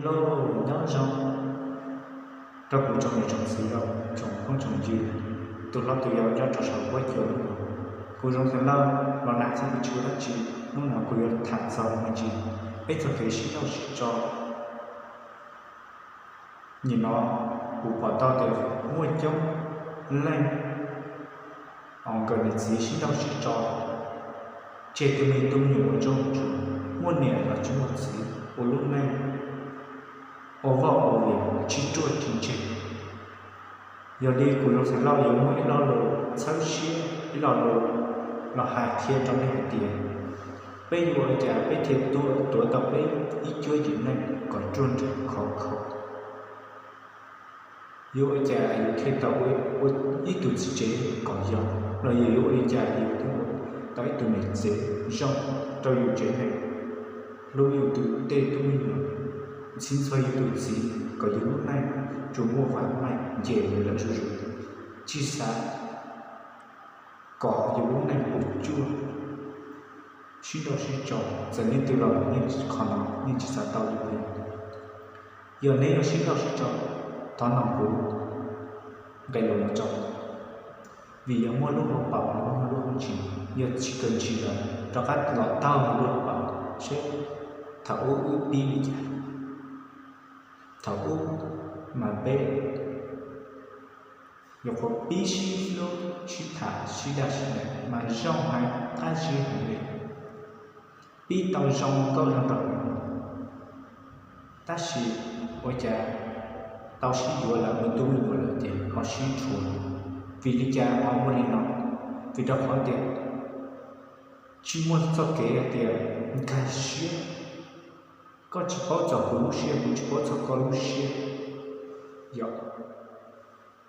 Lauj, nyob zoo rau kuv tsoom niam tsoom txiv, tsoom phooj tsoom ywg, tus hlob tus yau nyob rau saum huab cua. Kuv Zoo Xeev Laus los nag txog kuv tsis ua dab tsi, hnub no kuv yuav tham txog me ntsis peb txoj kev sib nrauj sib tso. Nim no kuv pom tau tias muaj coob leej nkawd niam txiv sib nrauj sib tso, tseg tus me tub me nyuam ua ntsuag ntsuag, muaj niam los tsis muaj txiv, ua lub neej ua vaj ua liam tsis ruaj tsis ntseg. Yog li kuv Zoo Xeev Laus yuav muaj ib lo lus txhawb siab, ib lo lus los hais qhia rau nej hais tias, peb yuav ua cas peb thiaj tuav tau peb ib cuab yim neej kom ruaj nrag khov kho? Yuav ua cas yus thiaj tau ua ib tug txiv tsev kom yog, los yog yuav ua li cas yus thiaj ua tau ib tug niam tsev zoo rau yus tsev neeg, hlub yus tus tej tub me nyuam, ntxhib ntxhov yus tus txiv kom yus lub neej tsuas muaj vam meej nce lawm zuj zus, tsis xav kom yus lub neej puas tsuaj, sib nrauj sib tso. Txawm leej twg los yeej qhov no yeej tsis xav tau li. Yog neb yuav sib nrauj sib tso, thov noog kuv nqe lus no tso, vim yog muaj lub hauv paus los muaj lub hauv ntsis. Yog tsis kawg ntsis lawm rov qab los taug lub hauv paus seb thaum ub wb pib li cas. Thaum ub mas peb nyuam qhuav pib sib hlub sib tham sib daj sib deev mas zoo heev qab zib heev li, pib tau zoo nkauj zoo nraug heev. Tab sis ua cas tau sib yuav lawm, muaj tub muaj nyuam lawm ces ho sib rhuav. Vim li cas ho muaj li no? Vim rau qhov tias tsis muaj txoj kev hais tias nkag siab, koj tsis paub txog kuv lub siab, kuv tsis paub txog koj lub siab. Yog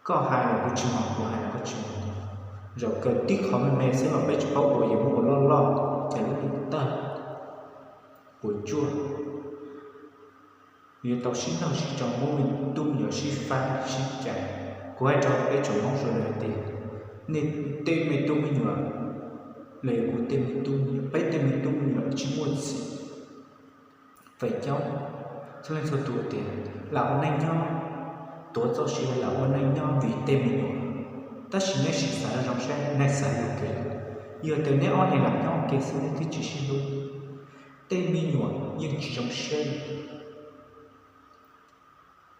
koj hais los kuv tsis mloog, kuv hais los koj tsis mloog. Zaum kawg tib qho me me xwb los peb tsis paub ua, yog muab ua loj loj ces lub neej tawg, puas tsuaj. Yuav tau sib nrauj sib tso, muab me tub me nyuam sib faib sib cais. Kuv hais rau peb tsoom Hmoob sawv daws hais tias, nej tej me tub me nyuam los yog kuv tej me tub me nyuam, peb tej me tub me nyuam tsis muaj txiv, feem coob txhua leej txhua tus tias lam ua neej nyob, tuav txoj sia lam ua neej nyob vim tej me nyuam. Tab sis nej sim xav zoo saib, nej xav yuam kev, yog tias neb ob leeg lam nyob ua ke xwb nej twb tsis sib hlub, tej me nyuam yeej tsis zoo siab li.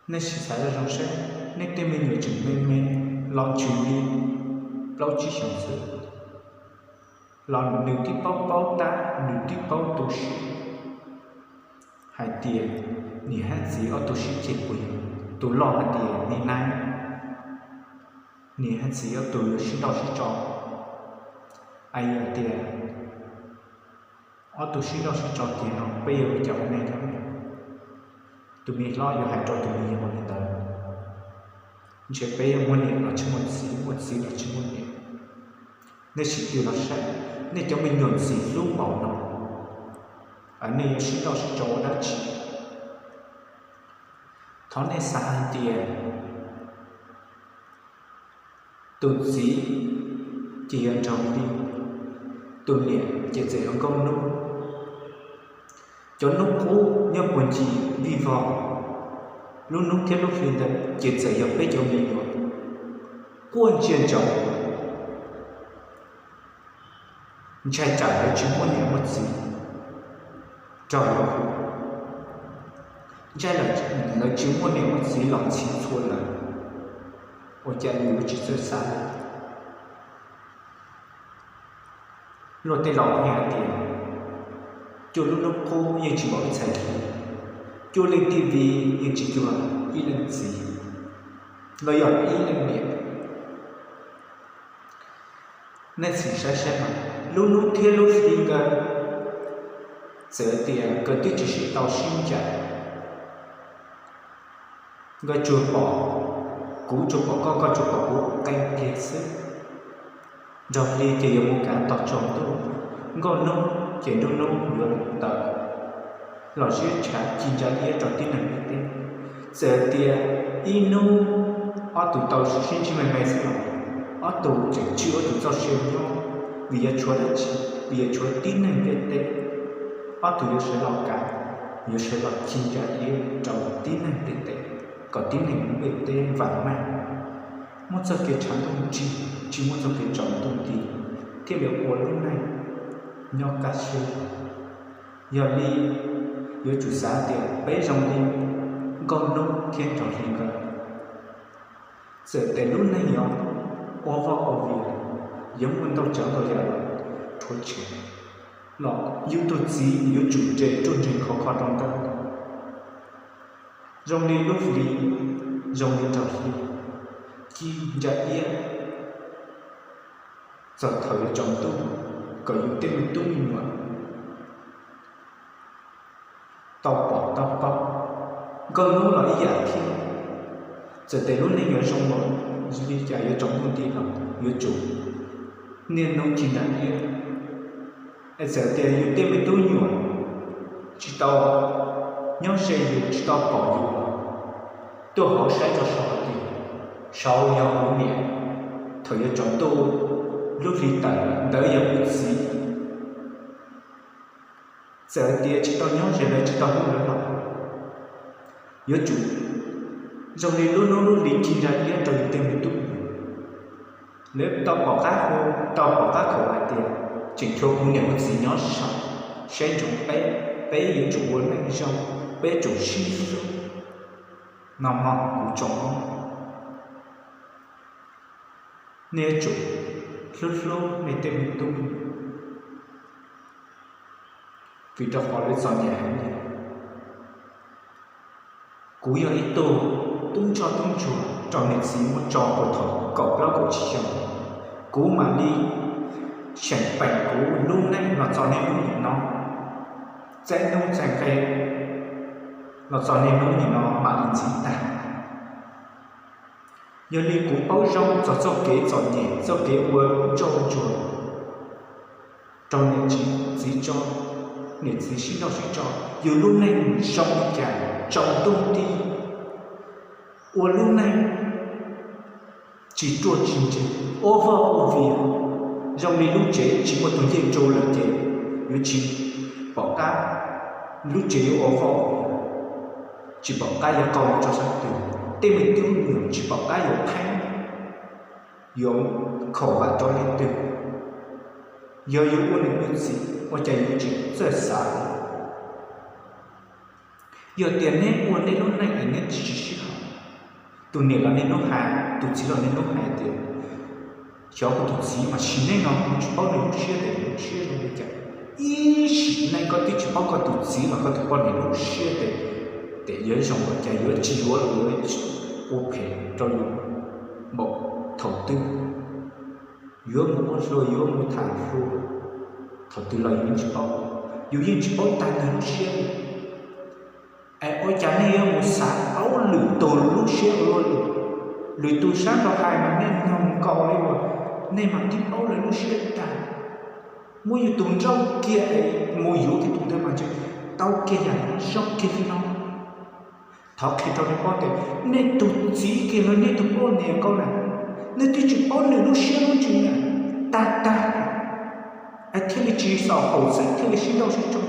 Nej sim xav zoo saib, nej tej me nyuam tseem me me, los tseem li plaub tsib xyoos xwb, los nws twb paub paub tab, nws twb paub tu siab hais tias niam hab txiv ob tug sib ceg puas yog, tus loj hais tias me nab, niam hab txiv ob tug yuav sib nrauj sib tso. Yog tias ob tug sib nrauj sib tso tiag no peb yuav ua cas ua neej nyob? Tus me hlob yuav hais rau tus me yau li ntawd, ntshe peb yuav muaj niam los tsis muaj txiv, muaj txiv los tsis muaj niam. Nej sim tig los saib, nej cov me nyuam ntxim hlub npaum no, nej yuav sib nrauj sib tso ua dab tsi? Thov nej xav hais tias tus txiv ces yog nraug hli, tus niam ces txawm yog nkauj hnub. Cov hnub qub nyob puag ncig vij vog, lub hnub thiab lub hli ntawd ces txawm yog peb cov me nyuam quaj ntsia ntsoov. Ntshai tsam lawv tsis muaj niam muaj txiv raug luag hu, ntshai lawv tsis muaj niam muaj txiv los ntxhi txhua lawm, ua cas yus yuav tsis txawj xav li? Luag tej laus hais tias, cuaj lub hnub qub yeej tsis npaum ib txhais hli, cuaj leej tij vi yeej tsis cuag ib leej txiv, los yog ib leej niam. Nej sim saib saib mas, lub hnub thiab lub hli ntawd, txawm tias nkawd twb tsis sib tau sib ncaim, nkawd tsuas pom, kuv tsuas pom koj, koj tsuas pom kuv qee pliag xwb. Nraug hli ces yuav mus kav tog tsaus ntuj, nkauj hnub ces nruab hnub yuav tawm los sib tshav ci ntsa liab rau tib neeg ntiaj teb. Txawm tias ib hnub ob tug tau sib ntsib me me xwb los, ob tug tseem tswj ob tug txoj sia nyob, vim yog tshuav dab tsi? Vim yog tshuav tib neeg ntiaj teb. Ob tug yuav sawv los kav, yuav sawv los ci ntsa liab rau kom tib neeg ntiaj teb vam meej, muaj txoj kev tshav ntuj nrig, tsis muaj txoj kev tsaus ntuj nti, thiaj li ua lub neej nyob kaj siab. Yog li, yuav tsum xav tias peb zoo li Nkauj Hnub thiab Nraug Hli nkawd. Txawm tias lub neej yuav ua voj ua vias, yuav muaj ntau tsav ntau yam los rhuav tshem, los yus tus txiv yuav tsum nres ruaj nreeg khov kho rau ntawd. Zoo li lub hli, zoo li Nraug Hli, ci ntsa iab txog thaum yuav tsaus ntuj, kom yus tej me tub me nyuam tau pom tau paub. Nkauj Hnub los ib yam thiab, txawm tias lub neej yuav zoo los li cas, yuav tsaus ntuj nti los yuav tsum niaj hnub ci ntsa iab. Es txawm tias yus tej me tub me nyuam tsis tau nyob ze yus, tsis tau pom yus, tuaj hauv saib rau saud hais tias, saud yog kuv niam, thaum yuav tsaus ntuj, lub hli tawm ntawd yog kuv txiv. Txawm tias tsis tau nyob ze lawv, tsis tau hlub lawv los, yuav tsum zoo li lub hnub lub hli ci ntsa iab rau yus tej me tub. Lawv tau pom qab hu, tau pom qab khaum hais tias tseem tshuav kuv niam kuv txiv nyob saud saib ntsoov peb, peb yuav tsum ua neej zoo, peb yuav tsum sib hlub. No mog kuv tsoom Hmoob, nej yuav tsum hlub hlub nej tej me tub, vim rau qhov lawv txom nyem heev li. Kuv yog ib tug tub ntsoj tub ntsuag raug niam txiv muab tso puag thaum kaum plaub kaum tsib xyoos. Kuv mam li seem peem kuv lub neej los txog niaj hnub nim no, txais hnub txais nqe los txog niaj hnub nim no mam li ntxiv tag. Yog li kuv paub zoo txog txoj kev txom nyem, txoj kev ua ntsoj ntsuag rau niam txiv tso, niam txiv sib nrauj sib tso, yus lub neej zoo li cas, tsaus ntuj nti, ua lub neej tsis ruaj tsis nreeg, ua voj ua vias, zoo li lub tsev tsis muaj tus ncej rau lawm ces yuav tsis pom qab, lub tsev yuav ua voj ua vias, tsis pom qab yuav qaug mus rau sab twg, tej me tub me nyuam tsis pom qab yuav pheej, yuav khaum vam rau leej twg. Yog yuav ua niam ua txiv ua cas yuav tsis txawj xav? Yog tias neb ua nej lub neej es neb tsis sib haum, tus niam los niaj hnub hais, tus txiv los niaj hnub hais tias, xyov kuv tus txiv mas sim neej no kuv tsis paub nws lub siab tes nws lub siab zoo li cas. Ib sim neej koj twb tsis paub koj tus txiv los koj tus poj niam lub siab tes, tes yuav zoo li cas, yuav tsis yuav los yuav ua phem rau yus npaum thaum twg, yuav mus ua hluas yuav mus tham hluas thaum twg los yus yeej tsis paub, yus yeej tsis paub tag nws lub siab li. Es ua cas nej yuav mus xav paub lwm tus lub siab ua luaj li? Lwm tus sab nraud hais mas nej mloog nkaus li uas nej mas twb paub lawv lub siab tag. Muab yus tus nrauj kiag es mus yuav kiag tus ntawd mas ntshe tau kiag yam zoo kiag li no. Thov qhia rau nej paub tias nej tus txiv kiag los nej tus poj niam nkaus na, nej twb tsis paub nws lub siab lub ntsws na, tag tag, es thiaj li tsis xaus haum xwb thiaj li sib nrauj sib tso.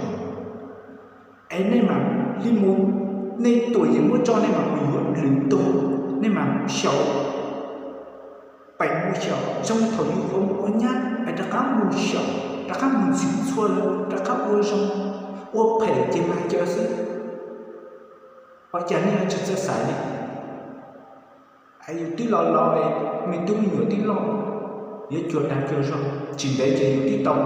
Es nej mam li mus, nej tuam yeem muab tso nej mam mus yuav lwm tus, nej mam xyaum, peem mus xyaum zoo li thaum yus ua mus ua nyab es rov qab mus xyaum, rov qab mus ntxiv txhua lawm, rov qab ua zoo, ua phem ces mag caw xwb. Ua cas nej tsis txawj xav li? Es yus twb los los, me tub me nyuam twb loj, yuav cuag dag cuag zog, tsis ntev ces yus twb tau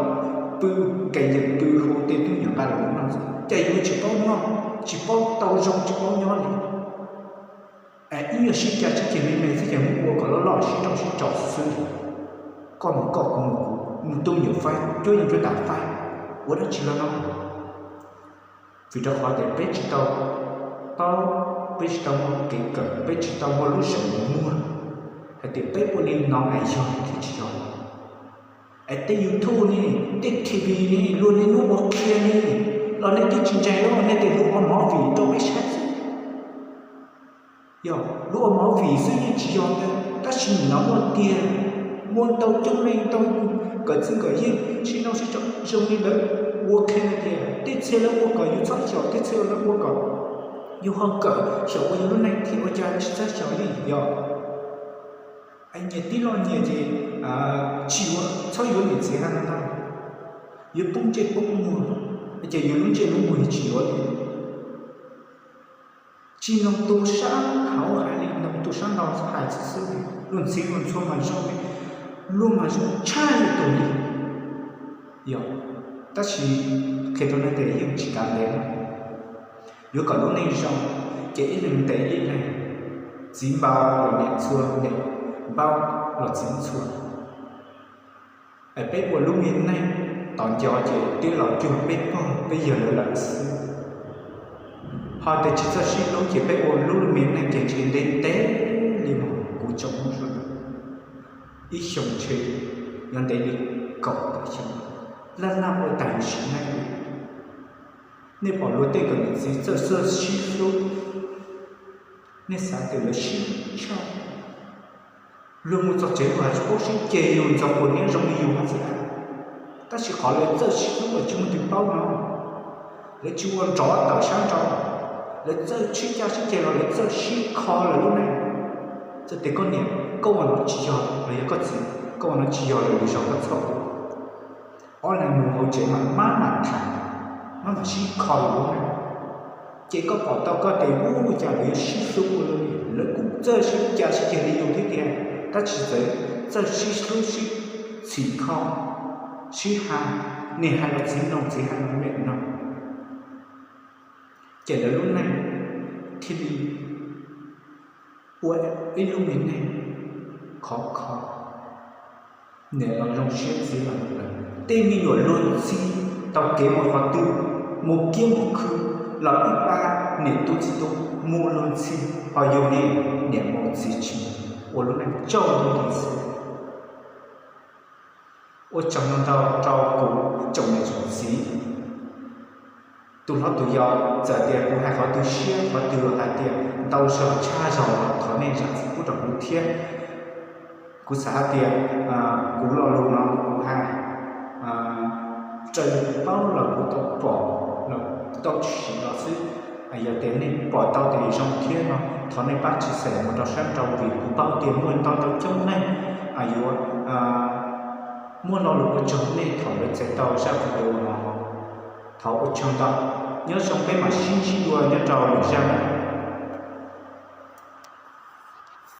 pw, nkees yees pw hu tej tub me nyuam nqa los noj xwb, cas yus tsis paub noj, tsis paub tau zoo, tsis paub nyob li. Es ib nyuag sib cav sib ceg me me xwb ces mus ua kom loj loj sib nrauj sib tso xwb. Koj mus koj, kuv mus kuv, mus tub me nyuam faib, cuab yeej cuab tam faib, ua dab tsi los no? Vim rau qhov tias peb tsis tau paub, peb tsis tau muaj kev kawm, peb tsis tau muaj lub zeem muag hais tias peb ua li no es yog thiab tsis yog. Es tej YouTube ne, tej T V ne, luag niaj hnub ua qhia ne, los nej twb tsis ntseeg los nej tias luag ua movie rau peb saib xwb. Yog luag ua movie xwb yeej tsis yog ntag, tab sis nim no muaj tiag, muaj ntau coob leej ntau nkawm txwj nkawm yeej sib nrauj sib tso zoo li lawv ua qhia tias tej txhia lawv ua kom yus txhob xyaum, tej txhia lawv ua kom Yus ho kawm xyaum ua yus lub neej thiab ua cas tsis txawj xyaum li yog? Nyias tib loj nyias ces tsis yuav, txhob yuav niam txiv hab no ntag. Yuav poob ntsej poob muag, ces yus lub ntsej lub muag tsis yuav li. Tsis noog tus sab hauv hais li, noog tus sab ntau hais xwb xwb li. Luag ntxhi luag ntxhua mas zoo li, luag mas zoo tshaj li tus li. Yog, tab sis qhia rau nej tias yeej tsis kav ntev na. Yuav kom lub neej zoo, ces ib leeg ntes ib leeg, txiv npau los niam ntxhua, niam npau los txiv ntxhua. Es peb ua lub me neej tom ncov ces twb los cuag peb pog peb yawg lawv lawm xwb. Ho tias tsis txawj sib hlub ces peb ua lub me neej ces ntshe ntev ntev li mas kuv tsoom Hmoob sawv daws, ib xyoos ntshe yuav ntev li kaum tawm xyoo, laj laj ua tag yus sim neej li. Nej pom luag tej kom niam txiv txawj txawj sib hlub, nej xav tias lawv sib tshaj? Luag mus txog tsev luag hais tsis paub sib ceg, yus ntxog quas niab zoo li yus hab xwb. Tab sis qhov lawv txawj sib hlub los tsis muaj twg paub no. Lawv tsis ua nrov tawm sab nrau, lawv txawj sib caj sib ceg los lawv txawj sib kho lawv lub neej. Txawm tias koj niam, koj ua no tsis yog, los yog koj txiv, koj ua no tsis yog, lwm lwm zaus koj txhob ua. Ob leeg mus hauv tsev mas maj mam tham, maj mam sib kho lawv lub neej. Ces koj pom tau koj tias ua cas lawv yuav sib hlub ua luaj li, lawv kuj txawj sib cav sib ceg li yus thiab tiag, tab sis txawm txawj sib hlub sib txhim kho, sib hais, niam hais los txiv mloog, txiv hais los niam mloog. Ces lawv lub neej thiaj li ua ib lub me neej khov kho. Niam los zoo siab txiv los zoo lawm. Tej me nyuam luag ntxhi tau kev mus qhov twg, mus kiab mus khw los ib pab niam tub txiv tub mus luag ntxhi, ho yus li niam mus txiv tsis mus, ua lub neej tsaug ntuj nti xwb. Ua tsaug ntau ntau rau kuv tsoom niam tsoom txiv. Tus hlob tus yau, txawm tias kuv hais qhov tu siab qhov twg los hais tias ntau zaus tshaj zaus los thov nej zam txim pub rau kuv thiab. Kuv xav hais tias kuv lo lus no kuv hais raws li kuv paub los kuv tau pom los tau siv los xwb. Yog tias nej pom tau tias zoo thiab no, thov nej pab tsis xav mus rau sab nrau vim kuv paub tias muaj ntau ntau coob neeg yuav muaj lo lus ua tsaug nej thaum lawv txais tau zaj video no. Thov ua tsaug ntau, nyob zoo peb mam sib ntsib dua nyob rau lwm zaj na.